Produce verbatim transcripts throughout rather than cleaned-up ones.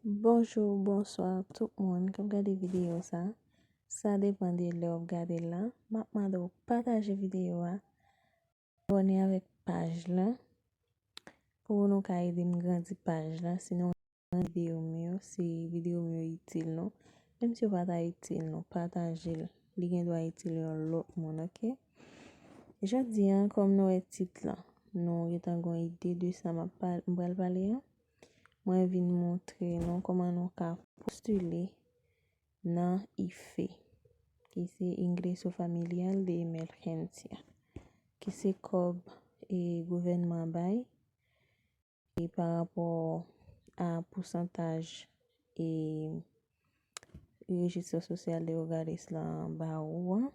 Bonjou, bonswa tout moun k ap gade videyo sa. Sa depann de lè w ap gade l la. M ap mande w pataje videyo a, abòne avèk paj la pou nou ka ede m grandi paj la. Si nou renmen videyo m yo, si videyo m yo itil nou, menm si yo pa ta itil nou, pataje l. Li gen dwa itil yon lòt moun, oke? Jodi a, kòm nou wè tit la, nou gentan gen yon ide de sa m ap pal-, m pral pale a. Mwen vin montre nou kòman nou ka postile nan IFE, ki se Ingreso Familiar de Emergencia, ki se kòb e gouvènman bay e pa rapò a pousantaj e rejis sosyal de Hogares la ba ou an,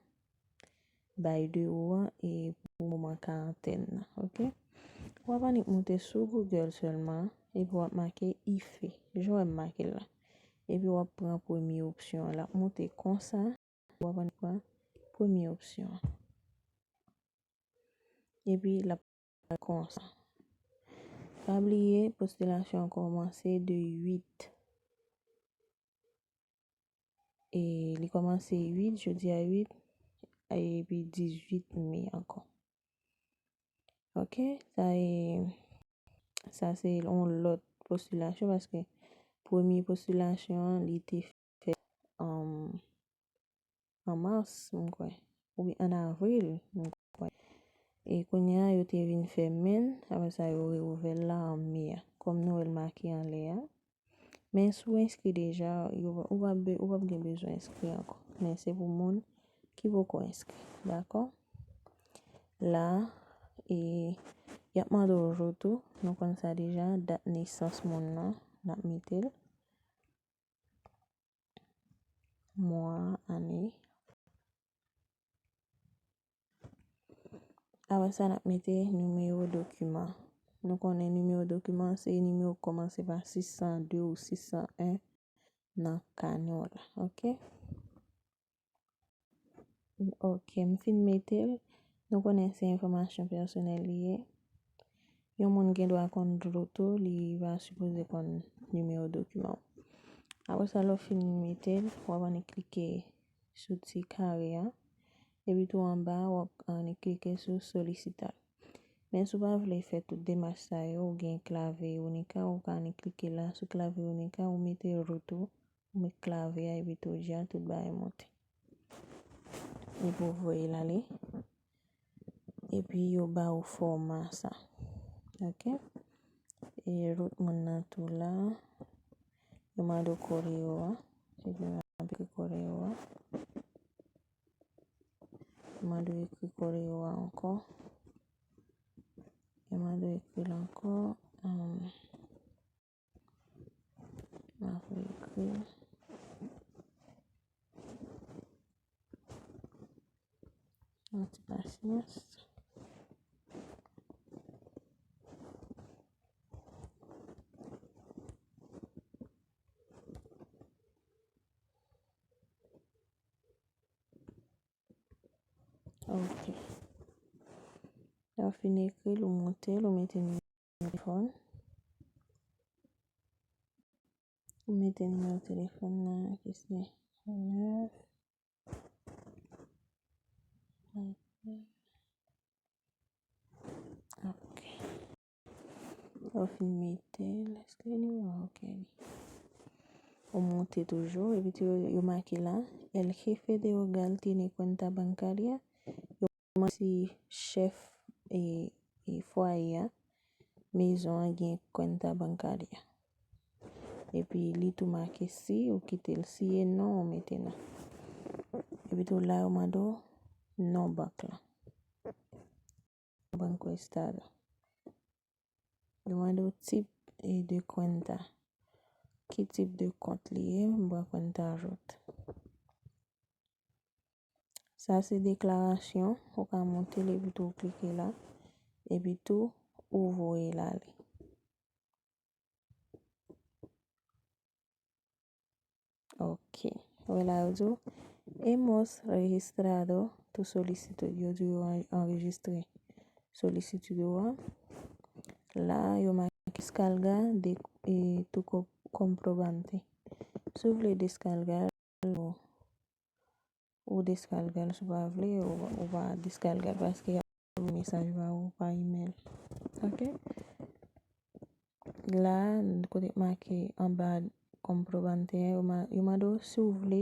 bay de ou an e pou moman karantèn nan, oke? W ap annik moute sou Google sèlman epi w ap make IFE, jan w wè m make l la. Epi w ap pran premye opsyon an, l ap moute konsa, w ap annik pran premye opsyon an. Epi l ap fè konsa. Pa bliye, postilasyon an kòmanse de uit. E li kòmanse uit, jodi a uit, epi dizuit me ankò. Oke, sa e, sa se yon lòt postilasyon paske premye postilasyon an, li te fèt, um, an mas, m kwè, oubyen an avril, m kwè. E kounye a, yo te vin fèmen l, apre sa, yo reouvè l la an me a, kòm nou wè l make anlè a. Men si w enskri deja, yo, ou p ap be-, ou p ap gen bezwen enskri ankò. Men se pou moun ki poko enskri, dakò? La, e, y ap mande w jou tou, nou konn sa deja, dat nesans moun nan, n ap mete l. Mwa, ane. Apre sa, n ap mete nimewo dokiman. Nou konnen nimewo dokiman se nimewo k kòmanse pa sis san de ou sis san en nan kanyon la, oke? Oke, m fin mete l. Nou konnen se enfòmasyon pèsonèl li ye. Yon moun gen dwa konn dlo tou, li pa sipoze konn nimewo dokiman w. Apre sa, lè w fin mete l, w ap annik klike sou ti kare a. Epi tou anba, w ap annik klike sou solicitar. Men si w pa vle fè tout demach sa yo, ou gen klave Unica, ou ka annik klike la sou klave Unica, ou mete root ou, ou met klave a, epi tou di a tout bagay monte. Epi w voye l ale. Epi yo ba ou fòma sa. Oke? E root moun nan tou la. Yo mande w koreo a. Epi m ap ekri koreo a. Yo mande w ekri koreo a ankò. Yo mande w ekri l ankò. Um, m ap ekri. Yon ti pasyans. Ok. Lè w fin ekri l, ou moute l, ou mete nimewo telefòn. Ou mete nimewo telefòn nan ki se nèf. Ok. Lè w fin mete l, èske li nimewo a ok li? Ou moute toujou, epi tou yo make la, el jefe de hogar tiene cuenta bancaria. Yo mande si chèf e, e fwaye a, mezon an gen cuenta bancaria. Epi li tou make si, ou kite l si e non, ou mete non. Epi tou la yo mande w non bank la. Banco Estado. Yo mande w tip e de cuenta. Ki tip de kont li ye? M pran cuenta root. Sa se deklarasyon, ou ka moute l epi tou ou klike la, epi tou ou voye l ale. Ok. Wè la yo di w, hemos registrado tu solicitud. Yo di w yo an-, anrejistre solisitid ou a. La, yo make descarga de, e, tu co-, Comprobante. Si w vle deskalge l, ou, ou deskalge l, si w pa vle, ou, ou pa deskalge l, paske y ap voye mesaj ba ou pa imèl. Ok? La, kote k make anba Comprobante an, yo ma-, yo mande w si w vle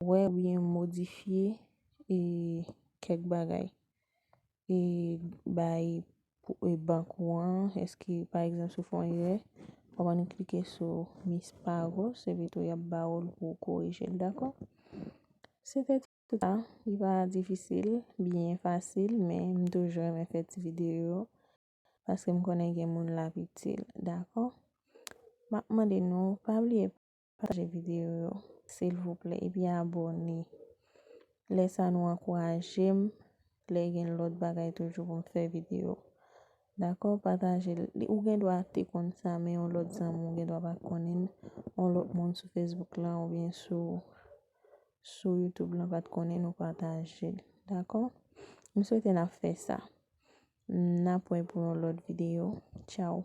wè oubyen modifye, e, kèk bagay. E, bay pou, e, bank ou an, èske, pa egzanp, si w fè yon erè, w ap annik klike sou Mis Pagos, epi tou y ap ba w l pou w korije l, dakò? Se te tout sa, li pa difisil, byen fasil, men m toujou renmen fè ti videyo yo, paske m konnen gen moun l ap itil, dakò? M ap mande nou, pa bliye pataje videyo yo, silvouplè, epi abòne. Lè sa nou ankouraje m, lè gen lòt bagay toujou pou m fè videyo. Dakò, pataje l. Li, ou gen dwa te konn sa, men yon lòt zanmi w gen dwa pa t konnen l, yon lòt moun sou Facebook lan oubyen sou, sou YouTube lan pa t konnen l, ou pataje l. Dakò? M swete n ap fè sa. N ap wè pou yon lòt videyo. Tchaw.